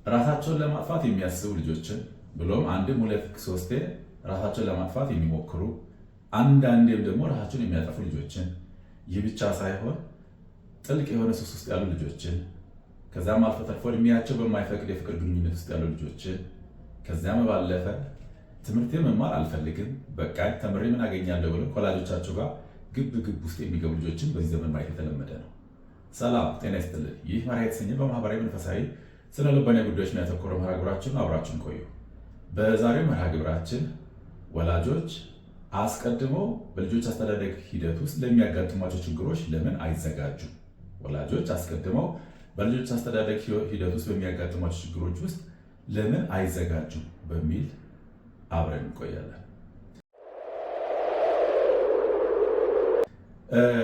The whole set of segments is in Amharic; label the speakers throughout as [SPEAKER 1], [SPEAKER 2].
[SPEAKER 1] ራሳቸውን ለማጥፋት የሚያስቡ ልጆችን ብሎም አንድም ሁለት ሶስቴ ራሳቸውን ለማጥፋት የሚሞክሩ፣ አንዳንዴም ደግሞ ራሳቸውን የሚያጠፉ ልጆችን፣ ይህ ብቻ ሳይሆን ጥልቅ የሆነ ሱስ ውስጥ ያሉ ልጆችን፣ ከዛም አልፎ ተርፎ እድሜያቸው በማይፈቅድ የፍቅር ግንኙነት ውስጥ ያሉ ልጆችን፣ ከዚያም ባለፈ ትምህርቴ መማር አልፈልግም፣ በቃ ተምሬ ምን አገኛለሁ ብለው ከወላጆቻቸው ጋር ግብ ግብ ውስጥ የሚገቡ ልጆችን በዚህ ዘመን ማየት የተለመደ ነው። ሰላም ጤና ይስጥልን። ይህ መርሃ የተሰኘ በማህበራዊ፣ መንፈሳዊ፣ ስነ ልቦናዊ ጉዳዮች ያተኮረ መርሃ ግብራችን፣ አብራችን ቆዩ። በዛሬው መርሃ ግብራችን ወላጆች አስቀድመው በልጆች አስተዳደግ ሂደት ውስጥ ለሚያጋጥሟቸው ችግሮች ለምን አይዘጋጁም? ወላጆች አስቀድመው በልጆች አስተዳደግ ሂደት ውስጥ በሚያጋጥሟቸው ችግሮች ውስጥ ለምን አይዘጋጁም በሚል አብረን እንቆያለን።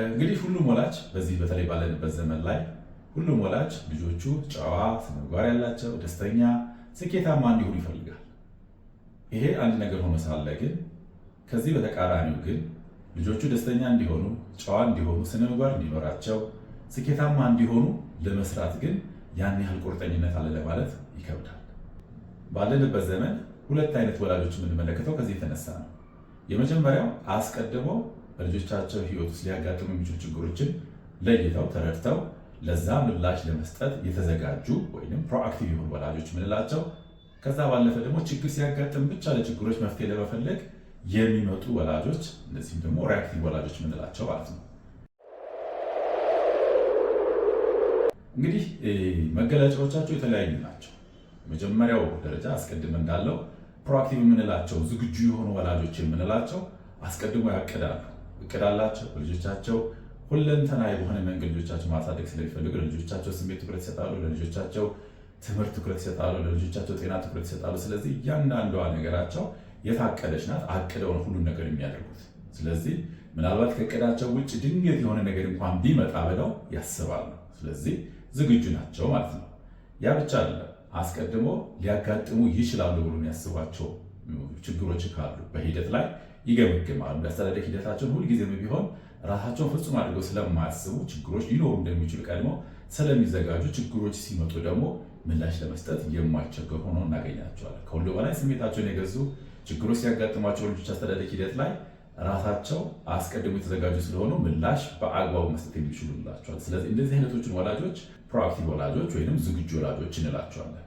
[SPEAKER 1] እንግዲህ ሁሉም ወላጅ በዚህ በተለይ ባለንበት ዘመን ላይ ሁሉም ወላጅ ልጆቹ ጨዋ፣ ስነ ምግባር ያላቸው፣ ደስተኛ፣ ስኬታማ እንዲሆኑ ይፈልጋል። ይሄ አንድ ነገር ሆኖ ሳለ ግን ከዚህ በተቃራኒው ግን ልጆቹ ደስተኛ እንዲሆኑ፣ ጨዋ እንዲሆኑ፣ ስነ ምግባር እንዲኖራቸው፣ ስኬታማ እንዲሆኑ ለመስራት ግን ያን ያህል ቁርጠኝነት አለ ለማለት ይከብዳል። ባለንበት ዘመን ሁለት አይነት ወላጆች የምንመለከተው ከዚህ የተነሳ ነው። የመጀመሪያው አስቀድመው በልጆቻቸው ሕይወት ውስጥ ሊያጋጥሙ የሚችሉ ችግሮችን ለይተው ተረድተው ለዛ ምላሽ ለመስጠት የተዘጋጁ ወይም proactive የሆኑ ወላጆች የምንላቸው፣ ከዛ ባለፈ ደግሞ ችግር ሲያጋጥም ብቻ ለችግሮች መፍትሄ ለመፈለግ የሚመጡ ወላጆች፣ እነዚህም ደግሞ reactive ወላጆች የምንላቸው ማለት ነው። እንግዲህ መገለጫዎቻቸው የተለያዩ ናቸው። የመጀመሪያው ደረጃ አስቀድመ እንዳለው proactive የምንላቸው፣ ዝግጁ የሆኑ ወላጆች የምንላቸው አስቀድሞ ያቅዳሉ። እቅድ አላቸው። በልጆቻቸው ሁለንተናዊ በሆነ መንገድ ልጆቻቸው ማሳደግ ስለሚፈልጉ ለልጆቻቸው ስሜት ትኩረት ይሰጣሉ፣ ለልጆቻቸው ትምህርት ትኩረት ይሰጣሉ፣ ለልጆቻቸው ጤና ትኩረት ይሰጣሉ። ስለዚህ እያንዳንዷ ነገራቸው የታቀደች ናት። አቅደው ነው ሁሉን ነገር የሚያደርጉት። ስለዚህ ምናልባት ከእቅዳቸው ውጭ ድንገት የሆነ ነገር እንኳን ቢመጣ ብለው ያስባሉ። ስለዚህ ዝግጁ ናቸው ማለት ነው። ያ ብቻ አይደለም። አስቀድሞ ሊያጋጥሙ ይችላሉ ብሎ የሚያስቧቸው ችግሮች ካሉ በሂደት ላይ ይገመግማሉ። የአስተዳደግ ሂደታቸውን ሁልጊዜም ቢሆን ራሳቸውን ፍጹም አድርገው ስለማያስቡ ችግሮች ሊኖሩ እንደሚችሉ ቀድመው ስለሚዘጋጁ ችግሮች ሲመጡ ደግሞ ምላሽ ለመስጠት የማይቸገሩ ሆኖ እናገኛቸዋለን። ከሁሉ በላይ ስሜታቸውን የገዙ፣ ችግሮች ሲያጋጥሟቸው ልጆች አስተዳደግ ሂደት ላይ ራሳቸው አስቀድሞ የተዘጋጁ ስለሆኑ ምላሽ በአግባቡ መስጠት የሚችሉ እንላቸዋለን። ስለዚህ እንደዚህ አይነቶችን ወላጆች proactive ወላጆች ወይም ዝግጁ ወላጆች እንላቸዋለን።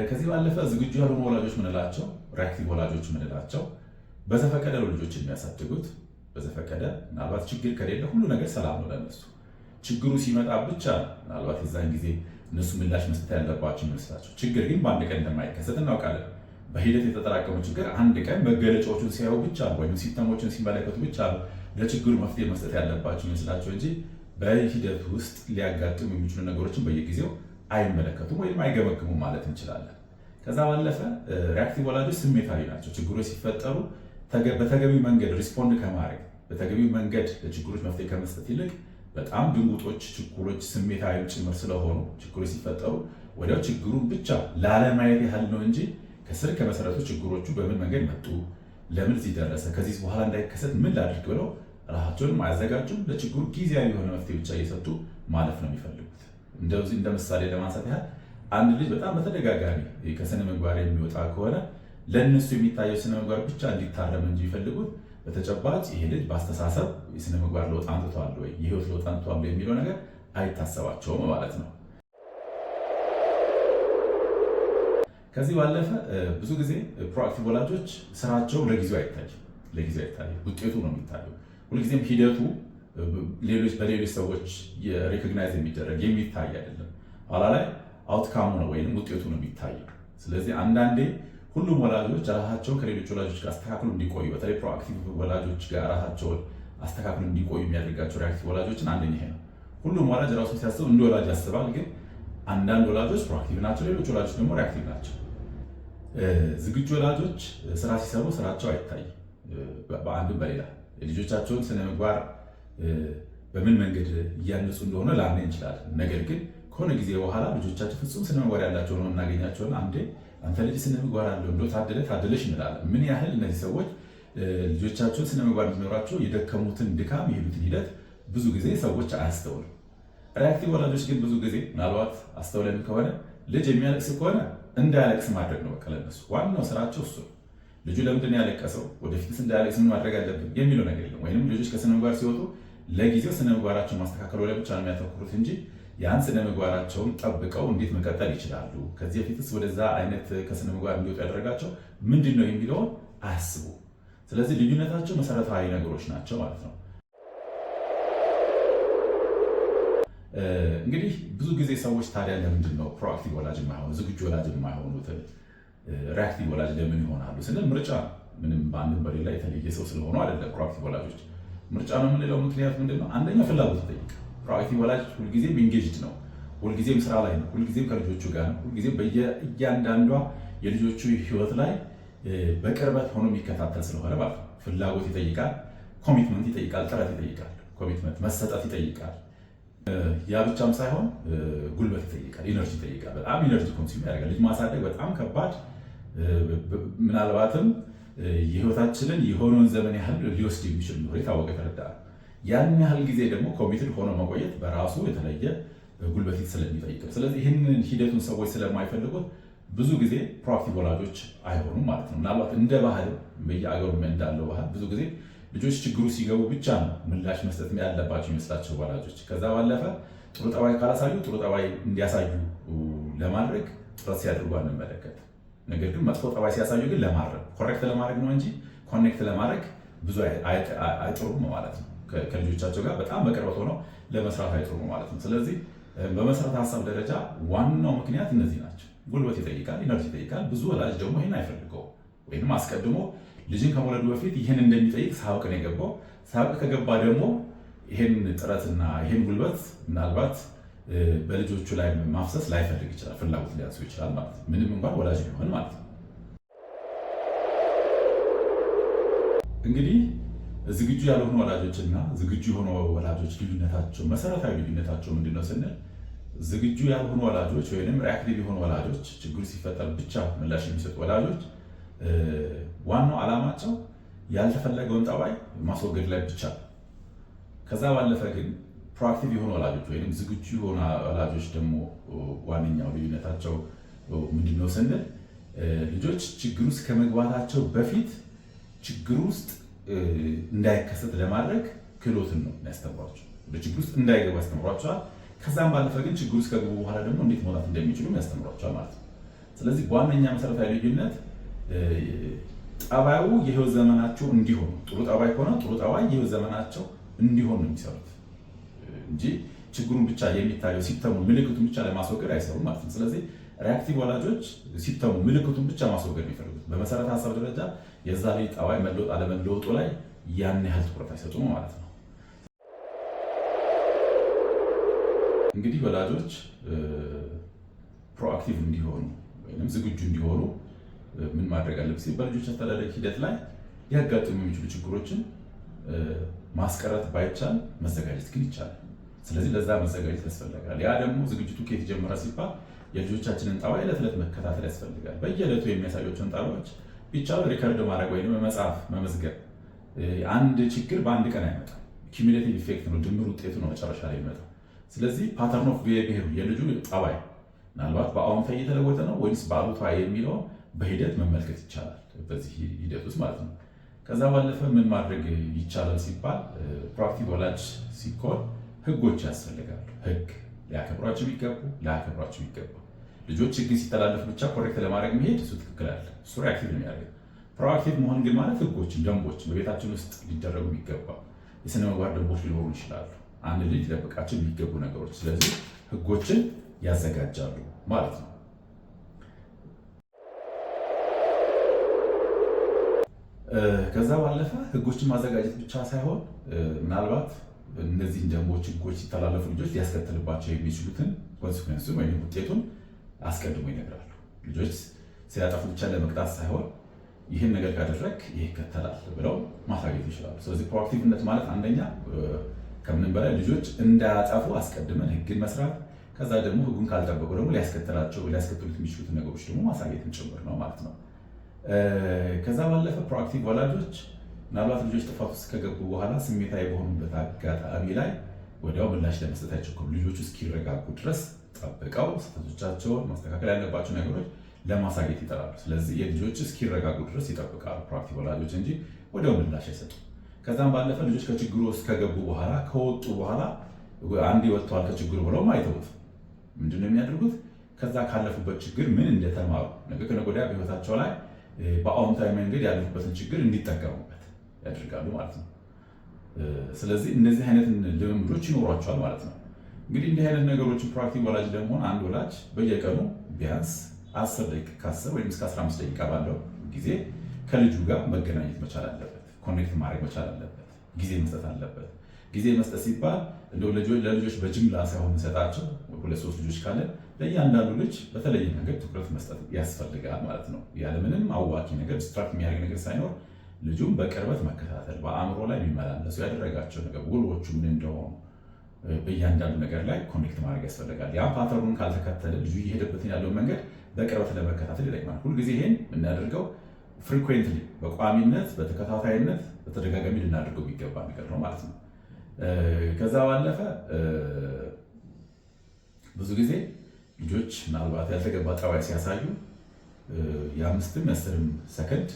[SPEAKER 1] ከዚህ ባለፈ ዝግጁ ያልሆኑ ወላጆች ምንላቸው፣ reactive ወላጆች ምንላቸው፣ በዘፈቀደ ነው ልጆች የሚያሳድጉት። በዘፈቀደ፣ ምናልባት ችግር ከሌለ ሁሉ ነገር ሰላም ነው ለነሱ። ችግሩ ሲመጣ ብቻ ምናልባት የዛን ጊዜ እነሱ ምላሽ መስጠት ያለባቸው ይመስላቸው። ችግር ግን በአንድ ቀን እንደማይከሰት እናውቃለን። በሂደት የተጠራቀመው ችግር አንድ ቀን መገለጫዎቹን ሲያዩ ብቻ ወይም symptom ኦችን ሲመለከቱ ብቻ ለችግሩ መፍትሄ መስጠት ያለባቸው ይመስላቸው እንጂ በሂደት ውስጥ ሊያጋጥሙ የሚችሉ ነገሮችን በየጊዜው አይመለከቱም ወይም አይገመግሙም ማለት እንችላለን። ከዛ ባለፈ reactive ወላጆች ስሜታዊ ናቸው። ችግሮች ሲፈጠሩ በተገቢው መንገድ respond ከማድረግ፣ በተገቢው መንገድ ለችግሮች መፍትሄ ከመስጠት ይልቅ በጣም ድንጉጦች፣ ችኩሎች፣ ስሜታዊ ጭምር ስለሆኑ ችግሮች ሲፈጠሩ ወዲያው ችግሩን ብቻ ላለማየት ያህል ነው እንጂ ከስር ከመሰረቱ ችግሮቹ በምን መንገድ መጡ፣ ለምን እዚህ ደረሰ፣ ከዚህ በኋላ እንዳይከሰት ምን ላድርግ ብለው ራሳቸውንም አያዘጋጁም። ለችግሩ ጊዜያዊ የሆነ መፍትሄ ብቻ እየሰጡ ማለፍ ነው የሚፈልጉት። እንደዚህ እንደ ምሳሌ ለማንሳት ያህል አንድ ልጅ በጣም በተደጋጋሚ ከስነ ምግባር የሚወጣ ከሆነ ለእነሱ የሚታየው ስነ ምግባር ብቻ እንዲታረም እንጂ የሚፈልጉት በተጨባጭ ይሄ ልጅ በአስተሳሰብ የስነ ምግባር ለውጥ አምጥቷል ወይ፣ የህይወት ለውጥ አምጥቷል የሚለው ነገር አይታሰባቸውም ማለት ነው። ከዚህ ባለፈ ብዙ ጊዜ proactive ወላጆች ስራቸው ለጊዜው አይታይም፣ ለጊዜው አይታይም፣ ውጤቱ ነው የሚታየው። ሁልጊዜም ሂደቱ በሌሎች ሰዎች recognize የሚደረግ፣ የሚታይ አይደለም። ኋላ ላይ outcome ኡ ነው ወይም ውጤቱ ነው የሚታየው። ስለዚህ አንዳንዴ ሁሉም ወላጆች ራሳቸውን ከሌሎች ወላጆች ጋር አስተካክሎ እንዲቆዩ፣ በተለይ proactive ወላጆች ጋር ራሳቸውን አስተካክሎ እንዲቆዩ የሚያደርጋቸው reactive ወላጆችን አንደኛ ይሄ ነው። ሁሉም ወላጅ ራሱን ሲያስብ እንደ ወላጅ ያስባል። ግን አንዳንድ ወላጆች proactive ናቸው፣ ሌሎች ወላጆች ደግሞ reactive ናቸው። ዝግጁ ወላጆች ስራ ሲሰሩ ስራቸው አይታይም። በአንድም በሌላ የልጆቻቸውን ስነ ምግባር በምን መንገድ እያነጹ እንደሆነ ላናይ እንችላለን። ነገር ግን ከሆነ ጊዜ በኋላ ልጆቻቸው ፍጹም ስነ ምግባር ያላቸው ነው እናገኛቸውና አንዴ አንተ ልጅ ስነ ምግባር አለው እንደው ታደለ ታደለሽ እንላለን። ምን ያህል እነዚህ ሰዎች ልጆቻቸውን ስነ ምግባር እንዲኖራቸው የደከሙትን ድካም የሄዱትን ሂደት ብዙ ጊዜ ሰዎች አያስተውሉም። Reactive ወላጆች ግን ብዙ ጊዜ ምናልባት አስተውለን ከሆነ ልጅ የሚያለቅስ ከሆነ እንዳያለቅስ ማድረግ ነው። በቃ ለነሱ ዋናው ስራቸው እሱ ነው። ልጁ ለምንድን ነው ያለቀሰው፣ ወደፊትስ እንዳያለቅስ ምን ማድረግ አለብን የሚለው ነገር የለም። ወይንም ልጆች ከስነ ምግባር ሲወጡ ለጊዜው ስነ ምግባራቸውን ማስተካከሉ ላይ ብቻ ነው የሚያተኩሩት እንጂ ያን ስነ ምግባራቸውን ጠብቀው እንዴት መቀጠል ይችላሉ፣ ከዚህ በፊትስ ወደዛ አይነት ከስነ ምግባር እንዲወጡ ያደረጋቸው ምንድን ነው የሚለውን አያስቡ። ስለዚህ ልዩነታቸው መሰረታዊ ነገሮች ናቸው ማለት ነው። እንግዲህ ብዙ ጊዜ ሰዎች ታዲያ ለምንድን ነው proactive ወላጅ የማይሆኑ ዝግጁ ወላጅ የማይሆኑት reactive ወላጅ ለምን ይሆናሉ ስንል ምርጫ ምንም በአንድም በሌላ የተለየ ሰው ስለሆኑ አይደለም። Proactive ወላጆች ምርጫ ነው የምንለው ምክንያት ምንድን ነው? አንደኛ ፍላጎት ይጠይቃል። Proactive ወላጅ ሁልጊዜም engaged ነው፣ ሁልጊዜም ስራ ላይ ነው፣ ሁልጊዜም ከልጆቹ ጋር ነው፣ ሁልጊዜም በየእያንዳንዷ የልጆቹ ህይወት ላይ በቅርበት ሆኖ የሚከታተል ስለሆነ ማለት ነው። ፍላጎት ይጠይቃል፣ commitment ይጠይቃል፣ ጥረት ይጠይቃል፣ commitment መሰጠት ይጠይቃል። ያ ብቻም ሳይሆን ጉልበት ይጠይቃል፣ energy ይጠይቃል። በጣም energy consume ያደርጋል። ልጅ ማሳደግ በጣም ከባድ፣ ምናልባትም የህይወታችንን የሆነውን ዘመን ያህል ሊወስድ የሚችል እንደሆነ የታወቀ የተረዳ ነው። ያን ያህል ጊዜ ደግሞ committed ሆኖ መቆየት በራሱ የተለየ ጉልበት ስለሚጠይቅ፣ ስለዚህ ይህንን ሂደቱን ሰዎች ስለማይፈልጉት ብዙ ጊዜ proactive ወላጆች አይሆኑም ማለት ነው። ምናልባት እንደ ባህል በየአገሩ እንዳለው ባህል ብዙ ጊዜ ልጆች ችግሩ ሲገቡ ብቻ ነው ምላሽ መስጠት ያለባቸው ይመስላቸው ወላጆች። ከዛ ባለፈ ጥሩ ጠባይ ካላሳዩ ጥሩ ጠባይ እንዲያሳዩ ለማድረግ ጥረት ሲያደርጉ አንመለከት። ነገር ግን መጥፎ ጠባይ ሲያሳዩ ግን ለማድረግ correct ለማድረግ ነው እንጂ connect ለማድረግ ብዙ አይጥሩም ማለት ነው። ከልጆቻቸው ጋር በጣም በቅርበት ሆነው ለመስራት አይጥሩም ማለት ነው። ስለዚህ በመሰረተ ሀሳብ ደረጃ ዋናው ምክንያት እነዚህ ናቸው። ጉልበት ይጠይቃል፣ energy ይጠይቃል። ብዙ ወላጅ ደግሞ ይህን አይፈልገውም። ወይም አስቀድሞ ልጅን ከመውለዱ በፊት ይህን እንደሚጠይቅ ሳያውቅ ነው የገባው። ሳያውቅ ከገባ ደግሞ ይህን ጥረትና ይህን ጉልበት ምናልባት በልጆቹ ላይ ማፍሰስ ላይፈልግ ይችላል፣ ፍላጎት ሊያንሰው ይችላል ማለት ነው። ምንም እንኳን ወላጅ ቢሆን ማለት ነው። እንግዲህ ዝግጁ ያልሆኑ ወላጆችና ዝግጁ የሆኑ ወላጆች ልዩነታቸው መሰረታዊ ልዩነታቸው ምንድን ነው ስንል ዝግጁ ያልሆኑ ወላጆች ወይም reactive የሆኑ ወላጆች ችግሩ ሲፈጠር ብቻ ምላሽ የሚሰጡ ወላጆች ዋናው ዓላማቸው ያልተፈለገውን ጠባይ ማስወገድ ላይ ብቻ። ከዛ ባለፈ ግን proactive የሆኑ ወላጆች ወይም ዝግጁ የሆኑ ወላጆች ደግሞ ዋነኛው ልዩነታቸው ምንድን ነው ስንል ልጆች ችግር ውስጥ ከመግባታቸው በፊት ችግር ውስጥ እንዳይከሰት ለማድረግ ክህሎትን ነው የሚያስተምሯቸው። ወደ ችግር ውስጥ እንዳይገቡ ያስተምሯቸዋል። ከዛም ባለፈ ግን ችግር ውስጥ ከገቡ በኋላ ደግሞ እንዴት መውጣት እንደሚችሉ ያስተምሯቸዋል ማለት ነው። ስለዚህ በዋነኛ መሰረታዊ ልዩነት ጠባዩ የህይወት ዘመናቸው እንዲሆን ጥሩ ጠባይ ከሆነ ጥሩ ጠባይ የህይወት ዘመናቸው እንዲሆን ነው የሚሰሩት እንጂ ችግሩን ብቻ የሚታየው symptom ኡ ምልክቱን ብቻ ለማስወገድ አይሰሩም ማለት ነው። ስለዚህ reactive ወላጆች symptom ኡ ምልክቱን ብቻ ማስወገድ የሚፈልጉት በመሰረተ ሀሳብ ደረጃ የዛ ልጅ ጠባይ መለወጥ አለመለወጡ ላይ ያን ያህል ትኩረት አይሰጡም ማለት ነው። እንግዲህ ወላጆች proactive እንዲሆኑ ወይም ዝግጁ እንዲሆኑ ምን ማድረግ አለብን ሲል በልጆች አስተዳደግ ሂደት ላይ ሊያጋጥሙ የሚችሉ ችግሮችን ማስቀረት ባይቻል መዘጋጀት ግን ይቻላል። ስለዚህ ለዛ መዘጋጀት ያስፈልጋል። ያ ደግሞ ዝግጅቱ ከየት ጀመረ ሲባል የልጆቻችንን ጠባይ ዕለት ዕለት መከታተል ያስፈልጋል። በየዕለቱ የሚያሳዩቸውን ጠባዮች ቢቻል record ማድረግ ወይም መጻፍ መመዝገብ። አንድ ችግር በአንድ ቀን አይመጣም። Cumulative effect ነው፣ ድምር ውጤቱ ነው መጨረሻ ላይ የሚመጣው። ስለዚህ pattern of behavior የልጁ ጠባይ ምናልባት በአዎንታዊ እየተለወጠ ነው ወይስ በአሉታዊ የሚለውን በሂደት መመልከት ይቻላል፣ በዚህ ሂደት ውስጥ ማለት ነው። ከዛ ባለፈ ምን ማድረግ ይቻላል ሲባል proactive ወላጅ ሲኮን ህጎች ያስፈልጋሉ። ህግ ሊያከብሯቸው የሚገቡ ላያከብሯቸው የሚገቡ ልጆች ህግን ሲተላለፉ ብቻ correct ለማድረግ መሄድ እሱ ትክክል አለ፣ እሱ reactive ነው የሚያደርገው። Proactive መሆን ግን ማለት ህጎችን፣ ደንቦችን በቤታችን ውስጥ ሊደረጉ የሚገባ የስነ ምግባር ደንቦች ሊኖሩ ይችላሉ። አንድ ልጅ ሊጠብቃቸው የሚገቡ ነገሮች። ስለዚህ ህጎችን ያዘጋጃሉ ማለት ነው። ከዛ ባለፈ ህጎችን ማዘጋጀት ብቻ ሳይሆን ምናልባት እነዚህን ደንቦች፣ ህጎች ሲተላለፉ ልጆች ሊያስከትልባቸው የሚችሉትን consequence ኡን ወይም ውጤቱን አስቀድሞ ይነግራሉ። ልጆች ሲያጠፉ ብቻ ለመቅጣት ሳይሆን ይህን ነገር ካደረግ ይህ ይከተላል ብለው ማሳየት ይችላሉ። ስለዚህ proactive ነት ማለት አንደኛ ከምንም በላይ ልጆች እንዳያጠፉ አስቀድመን ህግን መስራት፣ ከዛ ደግሞ ህጉን ካልጠበቁ ደግሞ ሊያስከትሉት የሚችሉትን ነገሮች ደግሞ ማሳየትም ጭምር ነው ማለት ነው። ከዛ ባለፈ proactive ወላጆች ምናልባት ልጆች ጥፋት ውስጥ ከገቡ በኋላ ስሜታዊ በሆኑበት አጋጣሚ ላይ ወዲያው ምላሽ ለመስጠት አይቸኩሉም። ልጆቹ እስኪረጋጉ ድረስ ጠብቀው ስህተቶቻቸውን ማስተካከል ያለባቸው ነገሮች ለማሳየት ይጥራሉ። ስለዚህ የልጆች እስኪረጋጉ ድረስ ይጠብቃሉ proactive ወላጆች እንጂ ወዲያው ምላሽ አይሰጡም። ከዛም ባለፈ ልጆች ከችግሩ ውስጥ ከገቡ በኋላ፣ ከወጡ በኋላ፣ አንዴ ወጥተዋል ከችግሩ ብለውም አይተውት። ምንድነው የሚያደርጉት? ከዛ ካለፉበት ችግር ምን እንደተማሩ፣ ነገ ከነገ ወዲያ በህይወታቸው ላይ በአዎንታዊ መንገድ ያለፉበትን ችግር እንዲጠቀሙበት ያደርጋሉ ማለት ነው። ስለዚህ እንደዚህ አይነት ልምምዶች ይኖሯቸዋል ማለት ነው። እንግዲህ እንዲህ አይነት ነገሮችን proactive ወላጅ ለመሆን አንድ ወላጅ በየቀኑ ቢያንስ 10 ደቂቃ፣ ከ10 ወይም እስከ 15 ደቂቃ ባለው ጊዜ ከልጁ ጋር መገናኘት መቻል አለበት። Connect ማድረግ መቻል አለበት። ጊዜ መስጠት አለበት። ጊዜ መስጠት ሲባል እንደው ለልጆች በጅምላ ሳይሆን የምንሰጣቸው፣ ሁለት ሶስት ልጆች ካለ ለእያንዳንዱ ልጅ በተለየ መንገድ ትኩረት መስጠት ያስፈልጋል ማለት ነው። ያለምንም አዋኪ ነገር፣ distract የሚያደርግ ነገር ሳይኖር ልጁን በቅርበት መከታተል፣ በአእምሮ ላይ የሚመላለሱ ያደረጋቸው ነገር፣ ውሎቹ ምን እንደሆኑ በእያንዳንዱ ነገር ላይ connect ማድረግ ያስፈልጋል። ያ pattern ኡን ካልተከተለ ልጁ እየሄደበትን ያለውን መንገድ በቅርበት ለመከታተል ይጠቅማል። ሁልጊዜ ይሄን የምናደርገው frequently፣ በቋሚነት፣ በተከታታይነት፣ በተደጋጋሚ ልናደርገው የሚገባ ነገር ነው ማለት ነው። ከዛ ባለፈ ብዙ ጊዜ ልጆች ምናልባት ያልተገባ ጠባይ ሲያሳዩ የ5ም የ10ም ሰከንድ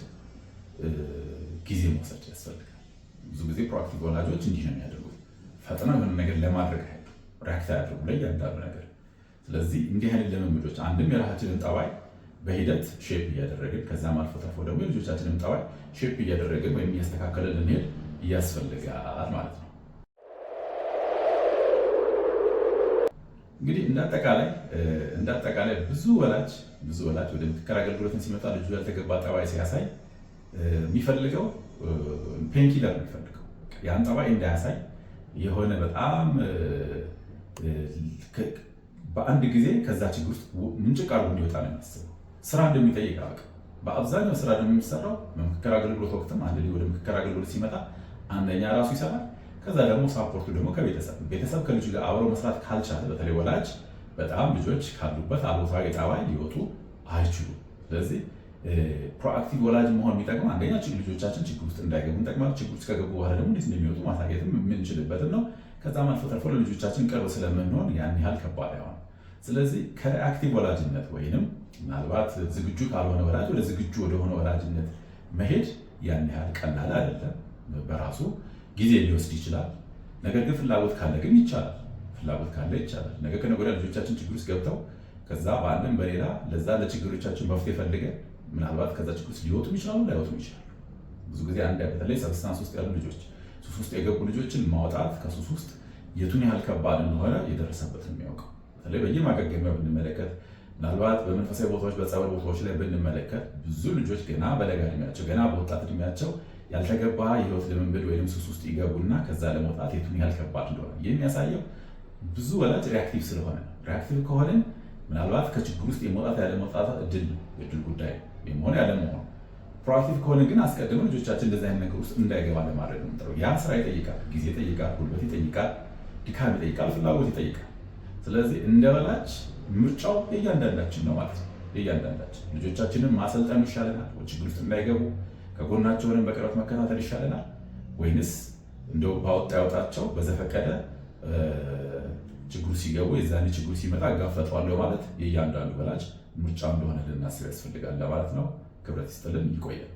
[SPEAKER 1] ጊዜ መውሰድ ያስፈልጋል። ብዙ ጊዜ proactive ወላጆች እንዲህ ነው የሚያደርጉት። ፈጥነው የሆነ ነገር ለማድረግ አይሄዱም፣ react አያደርጉም ለእያንዳንዱ ነገር። ስለዚህ እንዲህ አይነት ልምምዶች አንድም የራሳችንን ጠባይ በሂደት shape እያደረግን፣ ከዛም አልፎ ተርፎ ደግሞ የልጆቻችንን ጠባይ shape እያደረግን ወይም እያስተካከልን ልንሄድ ያስፈልጋል ማለት ነው። እንግዲህ እንዳጠቃላይ ብዙ ወላጅ ወደ ምክክር አገልግሎትን ሲመጣ ልጁ ያልተገባ ጠባይ ሲያሳይ የሚፈልገው painkiller ነው የሚፈልገው። ያን ጠባይ እንዳያሳይ የሆነ በጣም በአንድ ጊዜ ከዛ ችግር ውስጥ ምንጭቅ አድርጎ እንዲወጣ ነው የሚያስበው። ስራ እንደሚጠይቅ አያውቅም። በአብዛኛው ስራ ደግሞ የሚሰራው በምክክር አገልግሎት ወቅትም አንድ ልጅ ወደ ምክክር አገልግሎት ሲመጣ አንደኛ ራሱ ይሰራል። ከዛ ደግሞ support ኡ ደግሞ ከቤተሰብ፣ ቤተሰብ ከልጁ ጋር አብሮ መስራት ካልቻለ በተለይ ወላጅ በጣም ልጆች ካሉበት አሉታዊ ጠባይ ሊወጡ አይችሉም። ስለዚህ proactive ወላጅ መሆን የሚጠቅመው አንደኛ ልጆቻችን ችግር ውስጥ እንዳይገቡ እንጠቅማለን። ችግር ውስጥ ከገቡ በኋላ ደግሞ እንዴት እንደሚወጡ ማሳየትም የምንችልበትም ነው። ከዛም አልፎ ተርፎ ለልጆቻችን ቅርብ ስለምንሆን ያን ያህል ከባድ አይሆንም። ስለዚህ ከ reactive ወላጅነት ወይንም ምናልባት ዝግጁ ካልሆነ ወላጅ ወደ ዝግጁ ወደሆነ ወላጅነት መሄድ ያን ያህል ቀላል አይደለም። በራሱ ጊዜ ሊወስድ ይችላል። ነገር ግን ፍላጎት ካለ ግን ይቻላል። ፍላጎት ካለ ይቻላል። ነገ ከነገ ወዲያ ልጆቻችን ችግር ውስጥ ገብተው ከዛ በአንድም በሌላ ለዛ ለችግሮቻችን መፍትሄ ፈልገን ምናልባት ከዛ ችግር ውስጥ ሊወጡም ይችላሉ፣ ላይወጡም ይችላሉ። ብዙ ጊዜ አንድ በተለይ substance ውስጥ ያሉ ልጆች፣ ሱስ ውስጥ የገቡ ልጆችን ማውጣት ከሱስ ውስጥ የቱን ያህል ከባድ እንደሆነ የደረሰበት ነው የሚያውቀው። በተለይ በየማገገሚያው ብንመለከት፣ ምናልባት በመንፈሳዊ ቦታዎች፣ በጸበል ቦታዎች ላይ ብንመለከት ብዙ ልጆች ገና በለጋ እድሜያቸው፣ ገና በወጣት እድሜያቸው ያልተገባ የህይወት ልምምድ ወይም ሱስ ውስጥ ይገቡና ከዛ ለመውጣት የቱን ያህል ከባድ እንደሆነ የሚያሳየው ብዙ ወላጅ reactive ስለሆነ ነው። Reactive ከሆንን ምናልባት ከችግር ውስጥ የመውጣት ያለመውጣት እድል ነው፣ የእድል ጉዳይ የመሆን ያለመሆን። Proactive ከሆነ ግን አስቀድመን ልጆቻችን እንደዚህ አይነት ነገር ውስጥ እንዳይገባ ለማድረግ ነው የምንጥረው። ያ ስራ ይጠይቃል፣ ጊዜ ይጠይቃል፣ ጉልበት ይጠይቃል፣ ድካም ይጠይቃል፣ ፍላጎት ይጠይቃል። ስለዚህ እንደ ወላጅ ምርጫው የእያንዳንዳችን ነው ማለት ነው። የእያንዳንዳችን ልጆቻችንን ማሰልጠኑ ይሻለናል፣ ችግር ውስጥ እንዳይገቡ ከጎናቸው ሆነን በቅርበት መከታተል ይሻለናል፣ ወይንስ እንደው ባወጣ ያውጣቸው በዘፈቀደ ችግሩ ሲገቡ የዛኔ ችግሩ ሲመጣ እጋፈጠዋለሁ ማለት የእያንዳንዱ ወላጅ ምርጫ እንደሆነ ልናስብ ያስፈልጋል ለማለት ነው። ክብረት ይስጥልን። ይቆያል።